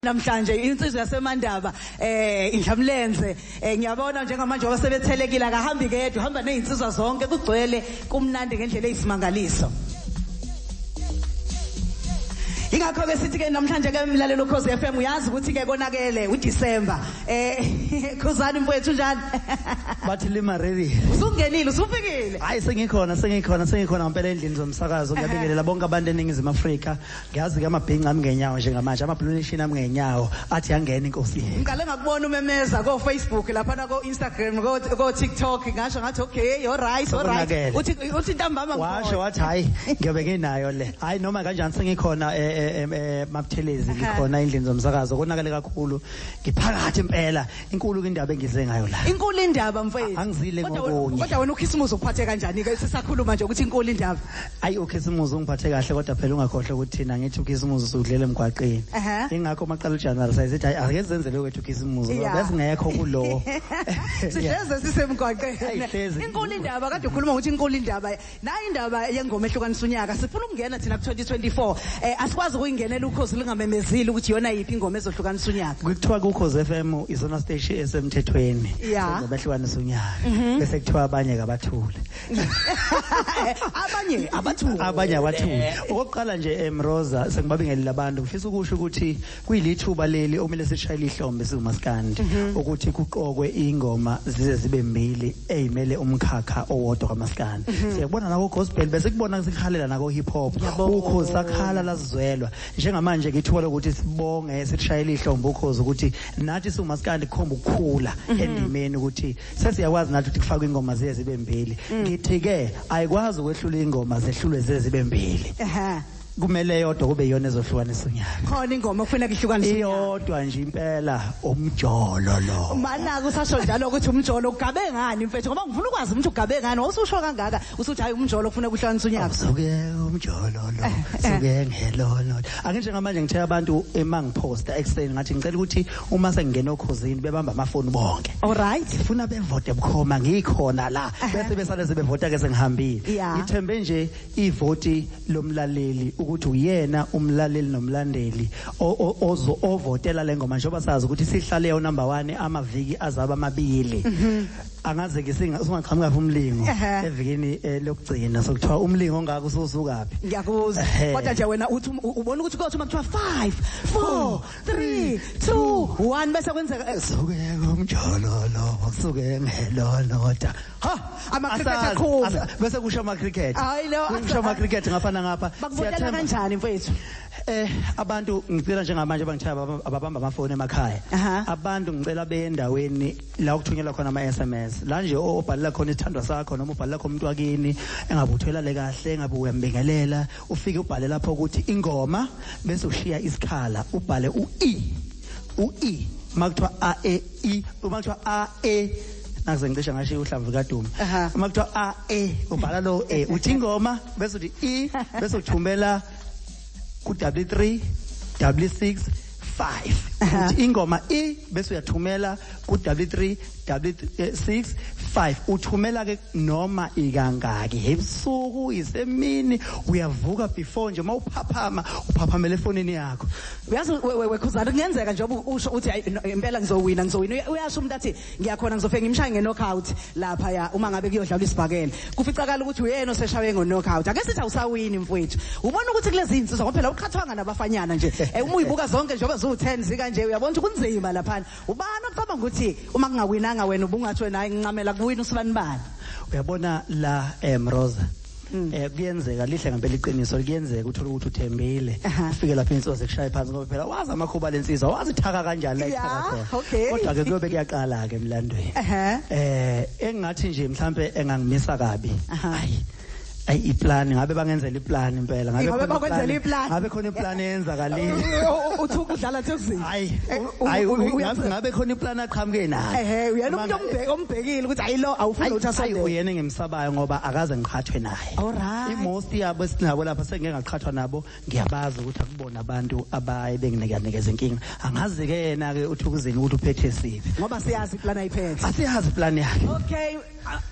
Namhlanje insizwa yaseMandaba indlamlenze ngiyabona njengamanje wasebethelekile akahambi kedwa uhamba nezinsizwa zonke kugcwele kumnandi ngendlela eyisimangaliso. Ingakho ke sithi ke namhlanje ke umlalelo Ukhozi FM uyazi ukuthi ke konakele uDecember. Khuzani mfowethu njani? Bathi lima ready. Usungenile usufikile. Hayi sengikhona ngempela endlini zomsakazo ngiyabingelela bonke abantu eNingizimu Afrika. Ngiyazi ke amabhinca ami ngenyawo njengamanje ama-blue nation ami ngenyawo athi yangena inkosi. Ngiqale ngakubona umemeza ko Facebook lapha na ko Instagram ko TikTok ngasho ngathi okay all right all right uthi ntambama washo wathi hayi ngiyobe nginayo le. Hayi noma kanjani sengikhona Mabuthelezi ngikhona endlini zomsakazo konakele kakhulu ngiphakathi impela inkulu indaba engize ngayo la. Inkulu indaba mfethu. Angizile ngokunye. Kodwa wena uKhisimusi uphathe kanjani ke sisakhuluma nje ukuthi inkulu indaba. Ayi uKhisimusi ungiphathe kahle kodwa phela ungakhohlwa ukuthi thina ngithi uKhisimusi usudlela emgwaqeni. Ingakho maqala uJanuary sayithi hayi ake senzele kwethu uKhisimusi ngoba besingekho kulo. Sihleze sisemgwaqeni. Inkulu indaba kade ukhuluma ukuthi inkulu indaba. Nayi indaba yengoma ehlukanisa unyaka sifuna ukungena thina ku 2024. Asikwazi ukuyingenela Ukhozi lingamemezile ukuthi yona yiphi ingoma ezohlukanisa unyaka. Kuthiwa kuKhozi FM isona station esemthethweni sengoma ehlukanisa unyaka. Bese kuthiwa abanye kabathule. Abanye abathule. Abanye abathule. Okokuqala nje Mroza sengibabingelela abantu ngifisa ukusho ukuthi kuyilithuba leli okumele sishayele ihlombe siwumaskandi ukuthi kuqokwe ingoma zize zibe mbili eyimele umkhakha owodwa kaMaskandi. Siyakubona nako gospel bese kubona sikhalela nako hip hop. Ukhozi sakhala lazizwelwa. Njengamanje ngithuba lokuthi sibonge sishayele ihlombe Ukhozi ukuthi nathi siwumaskandi kukhomba ukukhula endimeni ukuthi sesiyakwazi nathi ukuthi kufakwe ingoma zize zibe mbili. Ngithi ke ayikwazi ukwehlula ingoma zehlulwe zize zibe mbili. Kumele yodwa kube iyona ezohlukanisa unyaka. Khona ingoma kufanele ihlukanise unyaka. Iyodwa nje impela umjolo lo. Mana kusasho njalo ukuthi umjolo ugabe ngani mfethu ngoba ngifuna ukwazi ukuthi ugabe ngani wawususho kangaka usuthi hayi umjolo kufanele kuhlukanise unyaka. Suke umjolo lo suke ngelono. Ake njengamanje ngithe abantu emangiposta ekuseni ngathi ngicela ukuthi uma sengingena okhozini bebamba amafoni bonke. All right. Ngifuna bevote bukhoma ngikhona la bese besale sebevota ke sengihambile. Ngithembe nje ivoti lomlaleli ukuthi uyena umlaleli nomlandeli ozo ovotela lengoma njengoba sazi ukuthi sihlale yo number 1 amaviki azaba amabili. Angaze ke singaqhamuka umlingo evikini lokugcina sokuthiwa umlingo ongaka ususukapi. Ngiyakuzwa. Kodwa nje wena uthi ubona ukuthi kodwa uma kuthiwa 5 4 3 2 1 bese kwenzeka suke umjolo lo suke ngelonota. Ha ama cricket aqhuma bese kusho ama cricket. Hayi lo kusho ama cricket ngafana ngapha. Siyathenga kanjani mfethu? Abantu ngicela njengamanje bangithaya ababamba amafoni emakhaya. Abantu ngicela beye endaweni la ukuthunyelwa khona ama SMS. La nje obhalela khona isithandwa sakho noma ubhalela khona umuntu wakini engabuthwela le kahle engabe uyambingelela ufike ubhale lapho ukuthi ingoma bese ushiya isikhala ubhale u-E u-E makuthiwa A E I makuthiwa A E nakuze ngicishe ngashiya uhlamvu kaDuma makuthiwa A E ubhala lo E uthi ingoma bese uthi I bese uthumela ku W3 W6 5 uthi ingoma I bese uyathumela ku W3 W6 5 uthumela ke noma ikangaki ebusuku isemini uyavuka before nje mawuphaphama uphaphamela efonini yakho. Uyazi wekhuzana kungenzeka nje usho uthi impela ngizowina uyasho umuntu athi ngiyakhona ngizofika ngimshaye nge-knockout lapha ya uma ngabe kuyodlalwa isibhakela kuficakala ukuthi uyena oseshawe ngo-knockout ake sithi awusawini mfowethu ubona ukuthi kulezi insizwa ngoba phela uqhathwanga nabafanyana nje uma uyibuka zonke njengoba ziwu-10 zikanje uyabona ukuthi kunzima laphana ubani ocabanga ukuthi uma kungawinanga wena ubungathi wena hayi ngincamela kuwina usibani bani. Uyabona la Mroza kuyenzeka lihle ngempela iqiniso kuyenzeka uthola ukuthi uthembile ufike lapha insizwa zekushaya phansi ngoba phela wazi amakhuba lensizwa wazi ithaka kanjani la ithaka khona kodwa ke kuyobe kuyaqala ke emlandweni engathi nje mhlambe engangimisa kabi hayi ayi iplan ngabe bangenzela iplan impela ngabe bakwenzela iplan ngabe khona iplan eyenzakalile uthi ukudlala thekuzini hayi hayi ngabe khona iplan aqhamuke naye uyena umuntu ombhekile ukuthi hayi lo awufuni ukuthi asondele uyena engimsabayo ngoba akaze ngiqhathwe naye imost yabo esinabo lapha sengeke ngaqhathwa nabo ngiyabazi ukuthi akubona abantu abaye benginikenikeza inkinga angazi ke yena ke uthi ukuzini ukuthi uphethe siphi ngoba siyazi iplan ayiphethe asiyazi iplan yakhe. Okay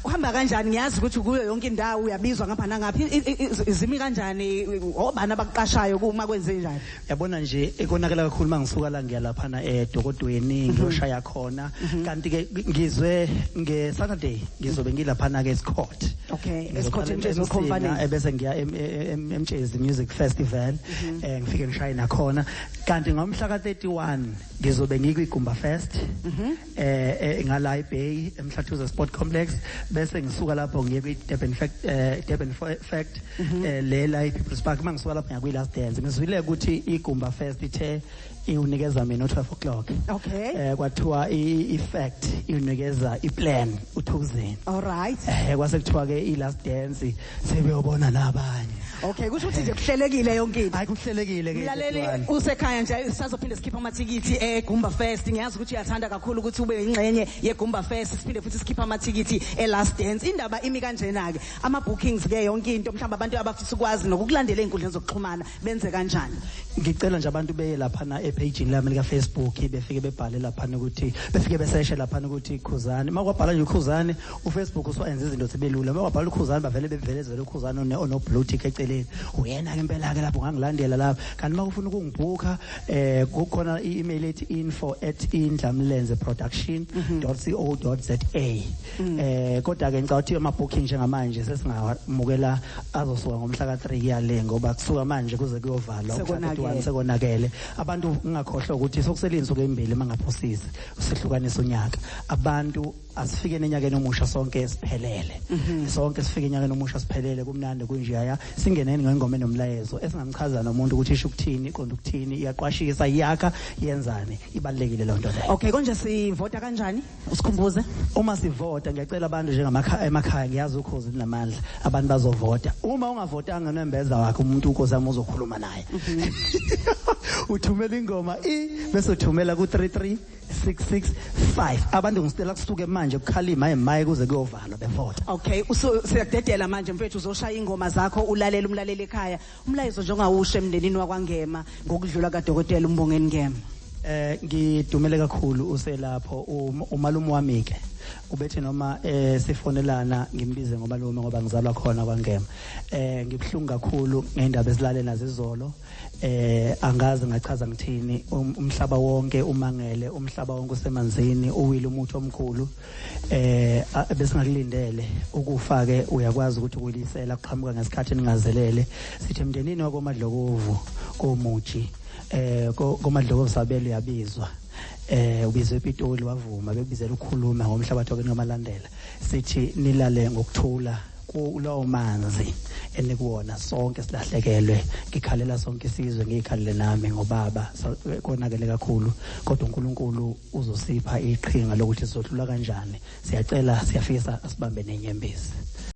uhamba kanjani ngiyazi ukuthi kuyo yonke indawo uyabizwa ngapha nangaphi, izimi kanjani, obani abakuqashayo kuma kwenze njani? Yabona nje ekonakala kakhulu mangisuka la ngiya laphana eDokodweni ngiyoshaya khona, kanti ke ngizwe nge Saturday ngizobe ngilaphana ke eScott. Okay, eScott eMtshezi Conference, ebese ngiya eMtshezi Music Festival, ngifike ngishaye nakhona. Kanti ngomhla ka31 ngizobe ngikwiGumba Fest ngala eBay eMhlathuze Sport Complex, bese ngisuka lapho ngiye kwi Durban Fact, Durban Fact lela iPeople's Park. Mangisuka lapho ngiya kwi Last Dance. Ngizwile ukuthi iGumba Fest ithe iunikeza mina 12 o'clock. Okay. Kwathiwa i-fact iunikeza i-plan u2000. All right. Kwase kuthiwa ke i-Last Dance sebeyobona nabanye. Okay, kusho ukuthi nje kuhlelekile yonke into. Hayi, kuhlelekile ke. Mlaleli usekhaya nje, sisazophinde sikhipha amathikithi eGumba Fest. Ngiyazi ukuthi uyathanda kakhulu ukuthi ube ingxenye yeGumba Fest, siphinde futhi sikhipha amathikithi eLast Dance. Indaba imi kanjena ke, ama bookings ke yonke into, mhlawumbe abantu abafisa ukwazi nokukulandela einkundleni zokuxhumana benze kanjani? Ngicela nje abantu beye laphana epage lami lika Facebook, befike bebhale laphana ukuthi, befike beseshe laphana ukuthi Khuzani. Makwabhala nje uKhuzani, uFacebook usuwenza izinto zibelula. Makwabhala uKhuzani bavele bevelezele uKhuzani ono blue tick eceleni. Uyena ke impela ke lapho ngangilandela lapho. Kanti makufuna ukungibhuka kukhona i-email ethi info@indlamlenzeproduction.co.za. Kodwa ke ngicela ukuthi ama booking njengamanje sesingamukela azosuka ngomhla ka3 yale, ngoba kusuka manje kuze kuyovalwa umhla ka31 sekonakele. Abantu ngingakhohlwa ukuthi sokusele insuku ezimbili mangaphosisi sihlukanisa unyaka. Abantu asifike enyakeni omusha sonke siphelele. Sonke sifike enyakeni omusha siphelele, kumnandi kunjeyaya. Singeneni ngengoma enomlayezo esingamchaza nomuntu ukuthi isho ukuthini, iqonda ukuthini, iyaqwashisa, iyakha, yenzani. Ibalekile le nto leyo. Okay, konje sivota kanjani? Usikhumbuze. Uma sivota ngiyacela abantu njengamakhaya emakhaya, ngiyazi ukhozi linamandla, abantu bazovota. Uma ungavotanga nembeza wakhe umuntu ukozama uzokhuluma naye. Uthumela ingoma i bese uthumela ku 33665. Abantu ngisicela kusuke manje kukhalima emaye kuze kuyovalwa bevota. Okay, siyakudedela manje mfethu, uzoshaya ingoma zakho ulalele umlaleli ekhaya. Umlayezo nje ongawusho emndenini wakwaNgema ngokudlula kaDokotela uMbongeni Ngema. Ngidumele kakhulu uselapho umalume wami ke. Ubethe noma sifonelana ngimbize ngomalume ngoba ngizalwa khona kwaNgema. Ngibhlungu kakhulu ngendaba esilale nazo izolo. Angazi ngachaza ngithini, umhlaba wonke umangele, umhlaba wonke usemanzini, uwile umuthi omkhulu. Besingakulindele ukufa ke, uyakwazi ukuthi ukulisela kuqhamuka ngesikhathi ningazelele. Sithi emndenini wakoMadlokovu koMuji, koMadlokovu Sabelo yabizwa. Ubizwe ePitoli wavuma, bebizela ukukhuluma ngomhlabathi wakhe noMalandela. Sithi nilale ngokuthula kulowo manzi enikuwona, sonke silahlekelwe. Ngikhalela sonke isizwe, ngikhalele nami ngobaba, konakele kakhulu, kodwa uNkulunkulu uzosipha iqhinga lokuthi sizodlula kanjani. Siyacela, siyafisa asibambe nenyembezi.